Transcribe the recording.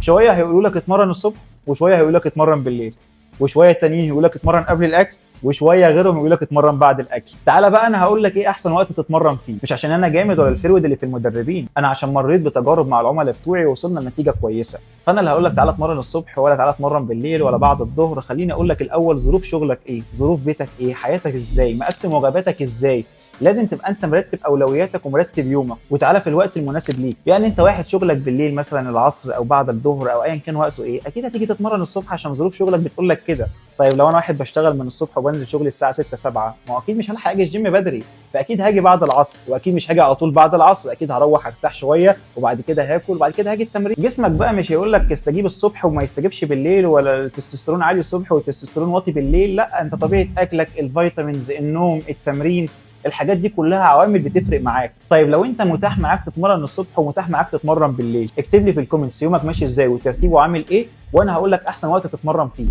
شوية هيقولوا لك اتمرن الصبح، وشوية هيقولوا لك اتمرن بالليل، وشوية تانيين يقولوا لك اتمرن قبل الاكل، وشوية غيرهم يقول لك اتمرن بعد الاكل. تعالى بقى انا هقول لك ايه احسن وقت تتمرن فيه، مش عشان انا جامد ولا الفرود اللي في المدربين، انا عشان مريت بتجارب مع العملاء بتوعي ووصلنا لنتيجة كويسة. فانا اللي هقول لك تعالى اتمرن الصبح ولا تعالى اتمرن بالليل ولا بعد الظهر. خليني اقول لك الاول ظروف شغلك ايه، ظروف بيتك ايه، حياتك ازاي، مقسم وجباتك ازاي. لازم تبقى انت مرتب اولوياتك ومرتب يومك، وتعالى في الوقت المناسب ليك. يعني انت واحد شغلك بالليل مثلا العصر او بعد الظهر او ايا كان وقته ايه، اكيد هتيجي تتمرن الصبح عشان ظروف شغلك بتقول لك كده. طيب لو انا واحد بشتغل من الصبح وبنزل شغلي الساعة 6 7، ما هو اكيد مش هلحق اجي الجيم بدري، فاكيد هاجي بعد العصر، واكيد مش هاجي على طول بعد العصر، اكيد هروح ارتاح شوية وبعد كده هاكل وبعد كده هاجي التمرين. جسمك بقى مش هيقول لك استجيب الصبح وما يستجيبش بالليل، ولا التستوستيرون عالي الصبح والتستوستيرون واطي بالليل، لا، انت طبيعة اكلك، ال vitamins، النوم، التمرين، الحاجات دي كلها عوامل بتفرق معاك. طيب لو انت متاح معاك تتمرن الصبح ومتاح معاك تتمرن بالليل، اكتب لي في ال comments يومك ماشي ازاي وترتيبه عامل ايه، وانا هقول لك احسن وقت تتمرن فيه.